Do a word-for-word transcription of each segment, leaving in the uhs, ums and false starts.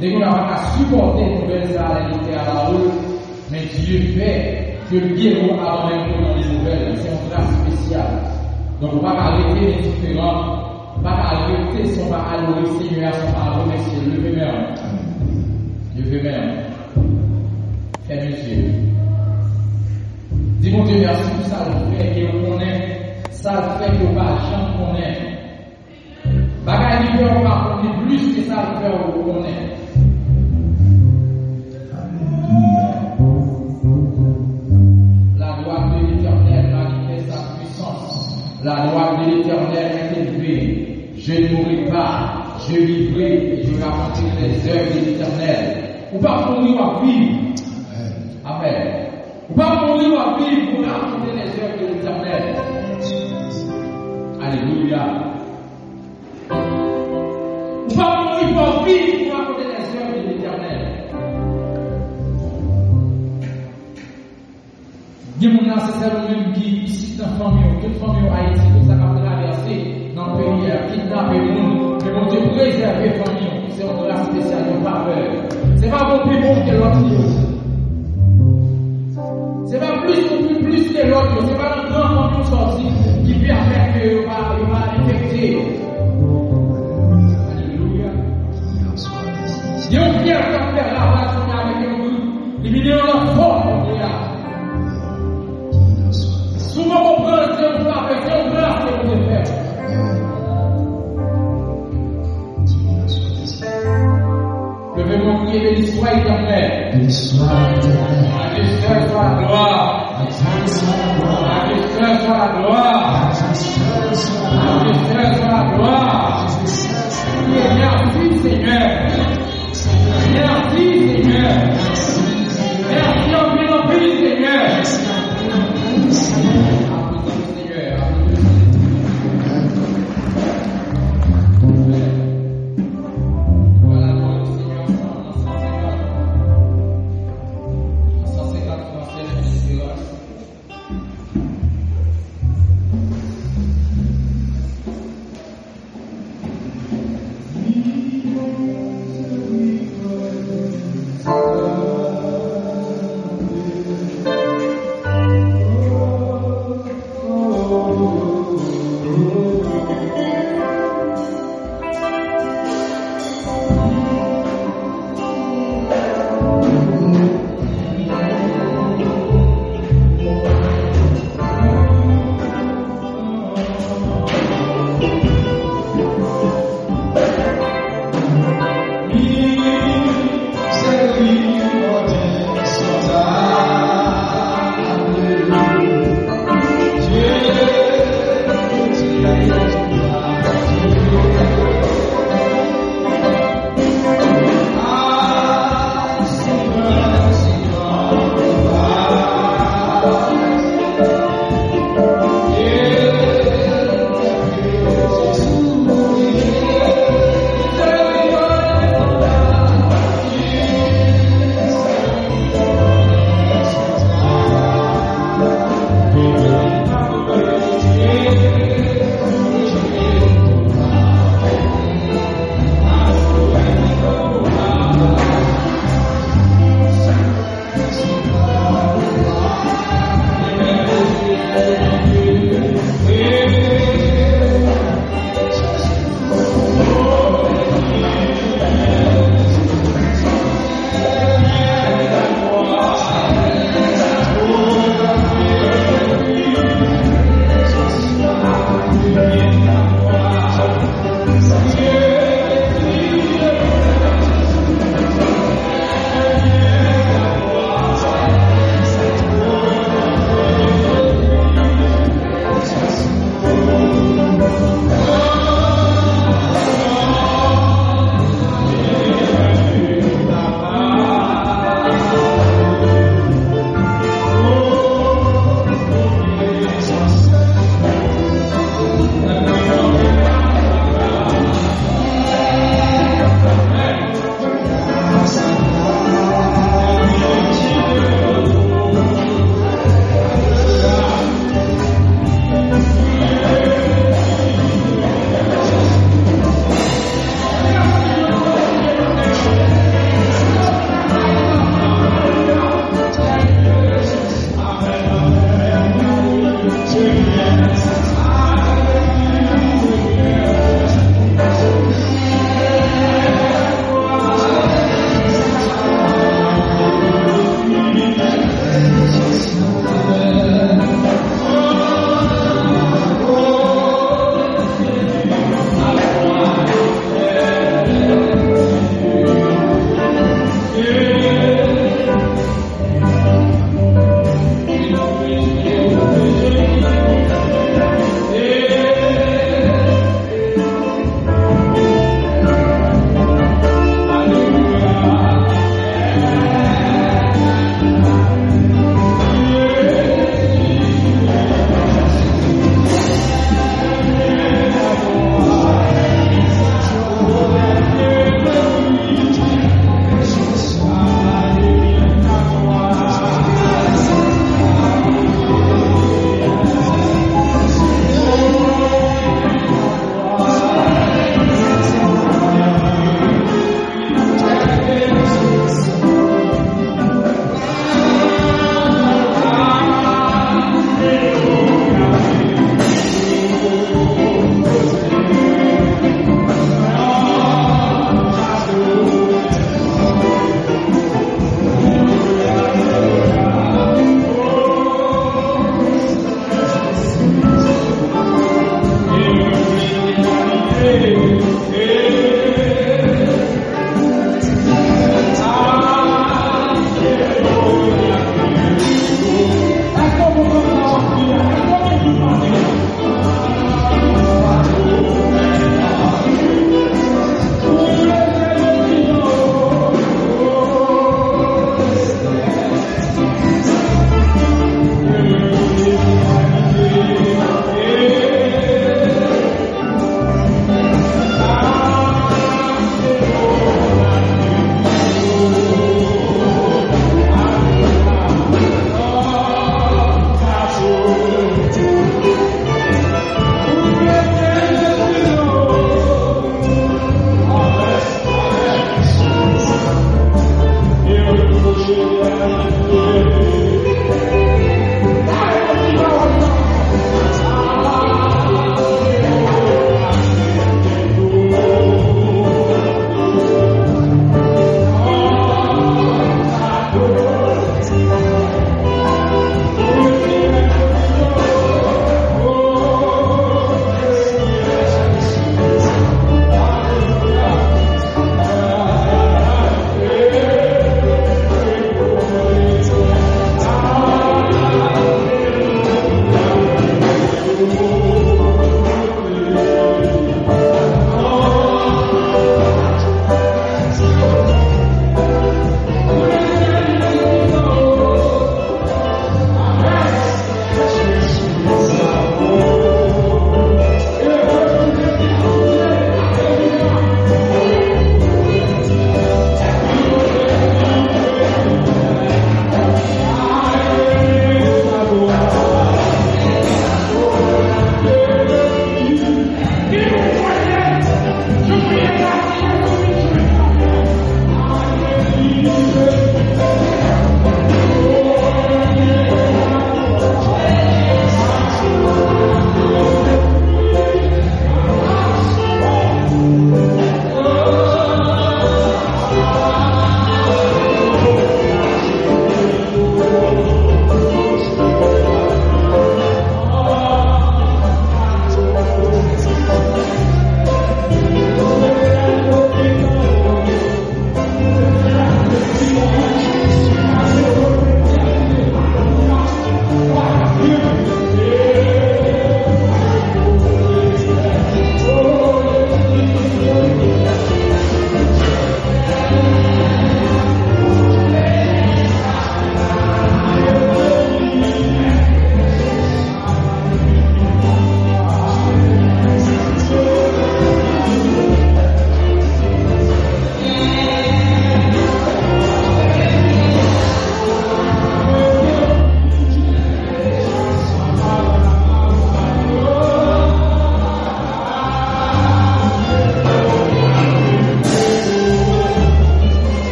Depi w pa ka sipòte nouvèl sa a lè li te a lawol, men Dye fè ke l gen w avan menm pou w tande nouvèl. Se yon gras espesyal. Donk, ou pa ka rete endiferan, ou pa ka rete san w pa adore Senyè a, san w pa remèsye l. Leve men w. Leve men w. Fèmen zye w. Di Bondye mèsi pou sa l fè ke w konnen, sa l fè ke w pa janm konnen. Bagay li fè w pa konnen plis ke sa l fè w konnen. Alelouya. La droite de l'Éternel manifeste sa puissance. La droite de l'Éternel est élevée. Je ne mourrai pas, je vivrai et je raconterai les œuvres de l'Éternel. Ou pa mouri, w ap viv. Amen. Ou pa mouri, w ap viv pou rakonte les œuvres de l'Éternel. Alelouya. Ou pa mouri, w ap viv pou rakonte les œuvres de l'Éternel. Gen moun la, se sèl ou menm ki isit nan fanmi w, tout fanmi w Ayiti, konsa k ap travèse nan peyi a, kidnape moun, men Bondye prezève fanmi w. Se yon gras espesyal, yon favè. Se pa bon pi bon ke lòt yo. Se pa plis ou pi plis ke lòt yo. Se pa nan gran fanmi w sòti ki pèmèt ke yo pa, yo pa enfekte. Alelouya. Gen yon fyèv k ap fè ravaj kounye a avèk yon grip. Li vin yon lòt fòm kounye a. Si w poko pran l, se yon favè, se yon gras ke Bondye fè. Leve men w, priye, béni soit l'Éternel. Béni soit l'Éternel. À Dieu seul soit la gloire. À Dieu seul soit la gloire. À Dieu seul soit la gloire. À Dieu seul soit la gloire. Priye, merci Seigneur. Merci Seigneur. Merci anpil, anpil Seigneur.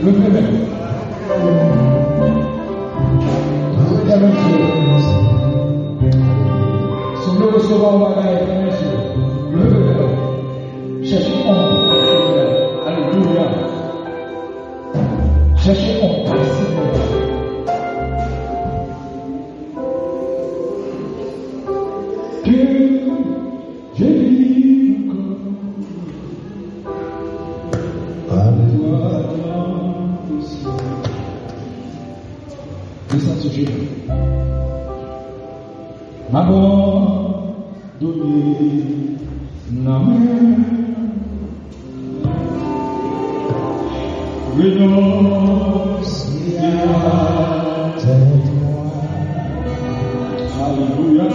Leve men. Leve men, Senyè. Si w vle resevwa yon bagay, leve men, Senyè. Leve men. Chèche yon bagay, Senyè. Alelouya. Chèche yon bagay, Senyè. Que Dieu vive encore. Alléluia. Desann sou jenou. M abandone nan men. Renonse à toi. Alelouya.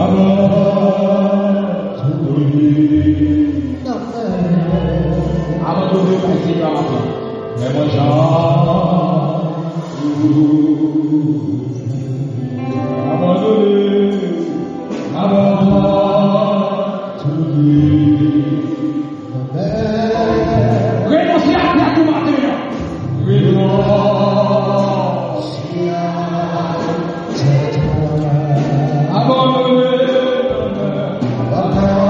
Abandone. Abandone bay Senyè a maten. Men mwen jan. Abandone. Abandone. Renonse a tèt ou maten an. Renonse a tèt ou. Abandone. Abandone.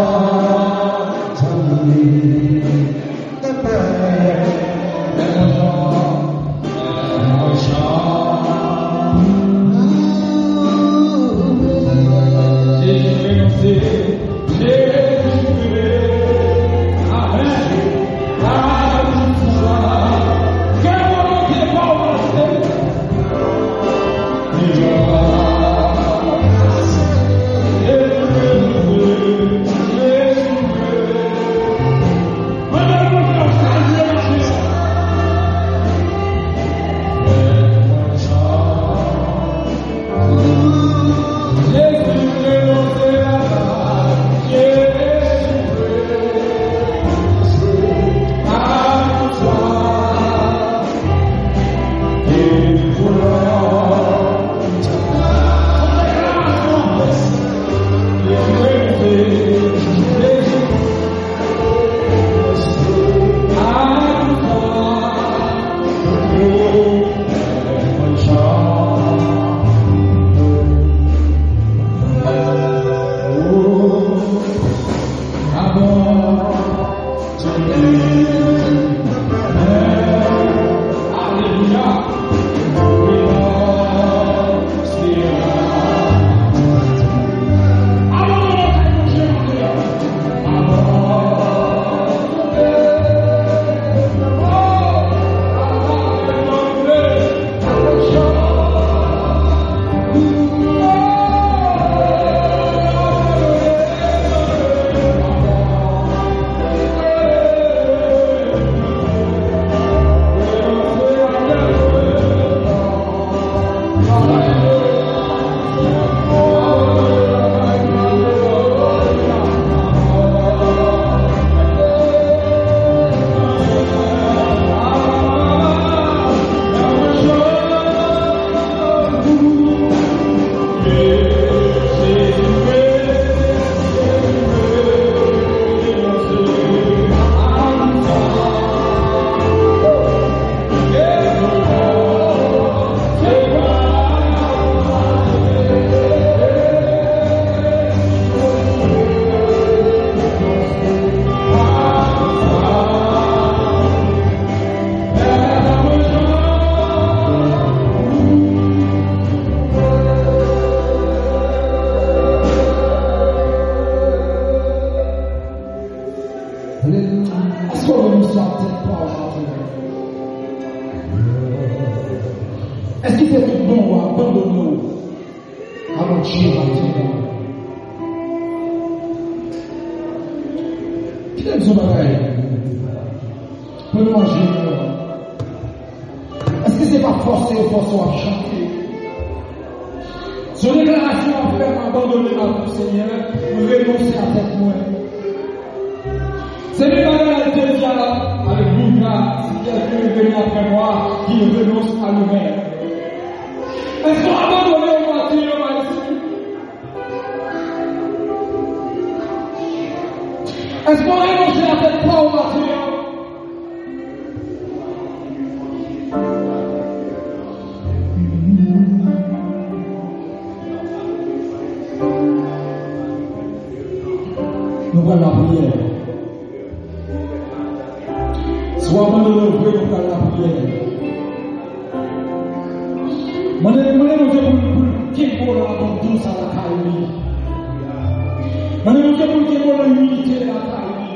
Kite m di w bagay. Premye manje, èske se pa fòse, fòse w ap chante? Se yon deklarasyon w ap fè, m abandone m a tou, Senyè, m renonse a tèt mwen. Se menm bagay la te di a, alelouya, si quelqu'un est venu après moi, qu'il renonce à lui-même. Èske w abandone w maten an, Ayiti? Èske w renonse a tèt pa w maten an? Nou pral lapriyè. Si w abandone w vre, nou pral lapriyè. Mande, mande Bondye pou, pou l kenbe w nan abandon sa lakay li. Mande Bondye pou l kenbe w nan imilite lakay li.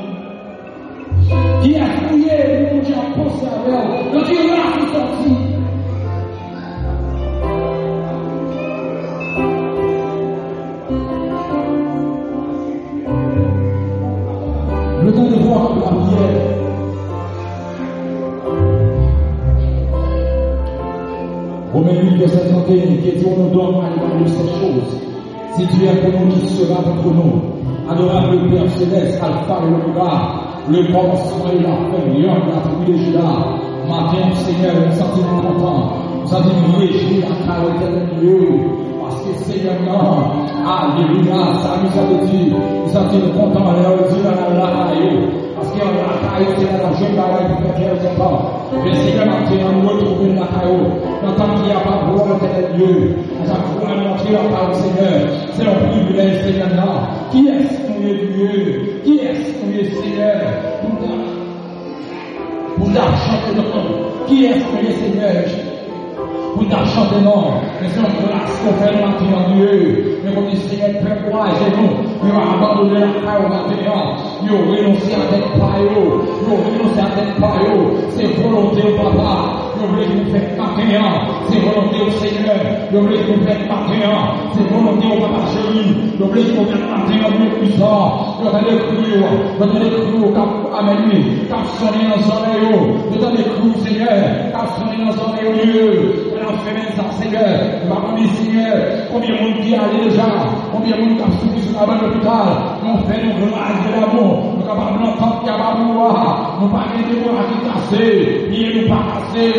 Kiyès ou ye pou Bondye ap panse avè w? Nan ki ras ou sòti? Le temps de voir la prière. Romains huit, verset trente et un, qui dit, on nous donne à l'image de ces choses. Si Dieu est pour nous, qui sera contre nous? Adorable Père céleste, Alpha et Omega, le commencement et la fin, Lion de la tribu de Juda. Maten an, Senyè, nou santi nou kontan. Nou santi nou rejwi lakay ou, Etènèl Dye. Paske Senyè nan, alelouya, sa nou sa vle di, nou santi nou kontan lè yo di nou al lakay ou. Paske an lakay ou, Senyè, n ap jwenn bagay pou fè kè yo kontan. Men Senyè, maten an, nou retwouve n lakay ou. Nan tanp ki a pa glwa, Etènèl Dye. A chak fwa nou antre lakay ou, Senyè, se yon privilèj, Senyè nan. Kiyès nou ye, Dye? Kiyès nou ye, Senyè? Pou n ta Pou n ta chante non. Kiyès nou ye, Senyè? Pou n ta chante non. Men se yon gras ke w fè nou maten an, Dye. Men kote Senyè pèp ou ajenou, yo abandone lakay ou maten an. Yo renonse a tèt pa yo. Yo renonse a tèt pa yo. Se volonte w, papa. Yo vle pou fèt maten an. Se volonte w, Senyè. Yo vle pou fèt maten an. Se volonte w, papa cheri. Yo vle pou fèt maten an, Dye pwisan. Yo tande kri w. Yo tande kri w k ap Amèn, wi. K ap sonnen nan zòrèy yo. Yo tande kri w, Senyè, k ap sonnen nan zòrèy yo, Dye. Lè n ap fèmen sa, Senyè, nou pa konnen, Senyè, konbyen moun ki ale deja, konbyen moun k ap soufri sou kabann lopital. Nou fè nou gras de damou. Nou kapab nan tanp ki ap abou a. Nou pa gen de bra ki kase, pye nou pa kase,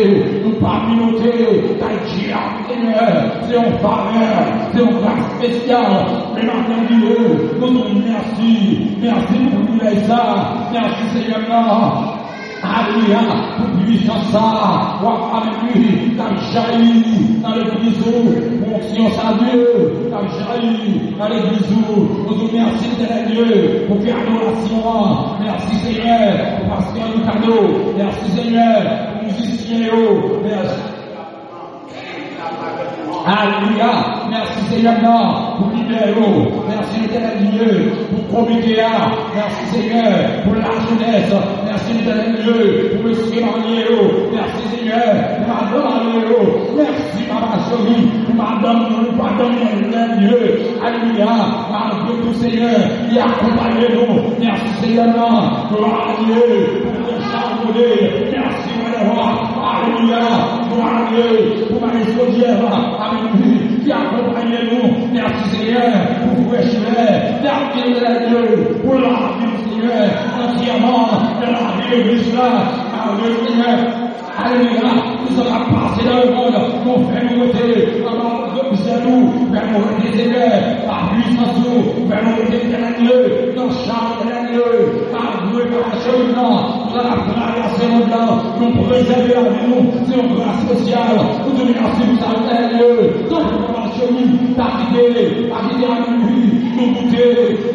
nou pa minote. Kay djab, Senyè, se yon favè, se yon gras espesyal. Men maten, Dye, nou di w mèsi. Mèsi pou privilèj sa. Mèsi, Senyè, nan. Alelouya, pou pwisans sa, w ap amenn wi, k ap jayi nan legliz ou, pou onksyon sa Dye, k ap jayi nan legliz ou. Nou di w mèsi, Etènèl Dye, pou kè adorasyon an. Mèsi, Senyè, pou pastè Ricardo. Mèsi, Senyè, pou mizisyen yo. Mèsi. Alelouya. Mèsi, Senyè, nan, pou lidè yo. Mèsi, Etènèl Dye, pou komite a. Mèsi, Senyè, pou lajenès. Mèsi, Etènèl Dye, pou mesye marye yo. Mèsi, Senyè, pou madanm marye yo. Mèsi, papa cheri, pou madanm nou, pou madanm nou, Etènèl Dye. Alelouya. Malgre tou, Senyè, li akonpaye nou. Mèsi, Senyè, nan. Glwa a Dye, pou Mèsi, Papa Dye. Alelouya. Glwa a Dye pou Maestro Dieu. Alelouya. Ki akonpaye nou. Mèsi, Senyè, pou frè Chilè. Mèsi, Etènèl Dye, pou lavi, Senyè. Antyèman, nan lavi legliz la. Alelouya, Senyè. Alelouya. Tout sa k ap pase nan lemonn, nou fè nou rete anba zèl ou. Fè nou rete, Senyè, pa pwisans ou. Fè nou rete, Etènèl Dye, nan chal, Etènèl Dye. Malgre pa cheri nan, sa n ap travèse mond lan, nou prezève lavi nou, se yon gras espesyal. Nou di w mèsi pou sa, Etènèl Dye. Tanpri, papa cheri, pa kite, pa kite a minwi, nou doute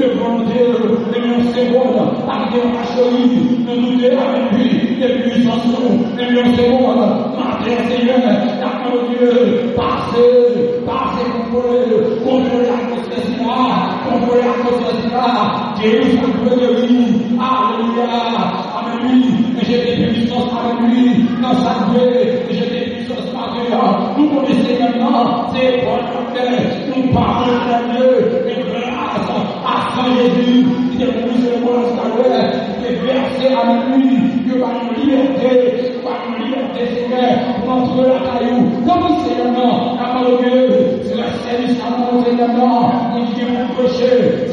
de volonte, de yon segonn, pa kite, papa cheri, nou doute a minwi, de pwisans ou, de yon segonn. Maten, Senyè, n ap mande w, Dye, pase, pase, kontwole, kontwole atmosfè sila, kontwole atmosfè sila, geri sa k dwe geri. Alelouya. Amèn, wi. Men jete pwisans, amèn, wi. Nan sa k dwe, men jete pwisans maten an. Nou konnen Senyè nan, se pòt k ap fè. Nou pa Li te mouri sou yon bò kalvè, li te vèse a men li, yo ba nou libète, yo ba nou libète, Senyè, pou n antre lakay ou. Tanpri, Senyè, non, n ap mande w, se la sèvis a nou, Senyè, non, moun ki gen pou preche,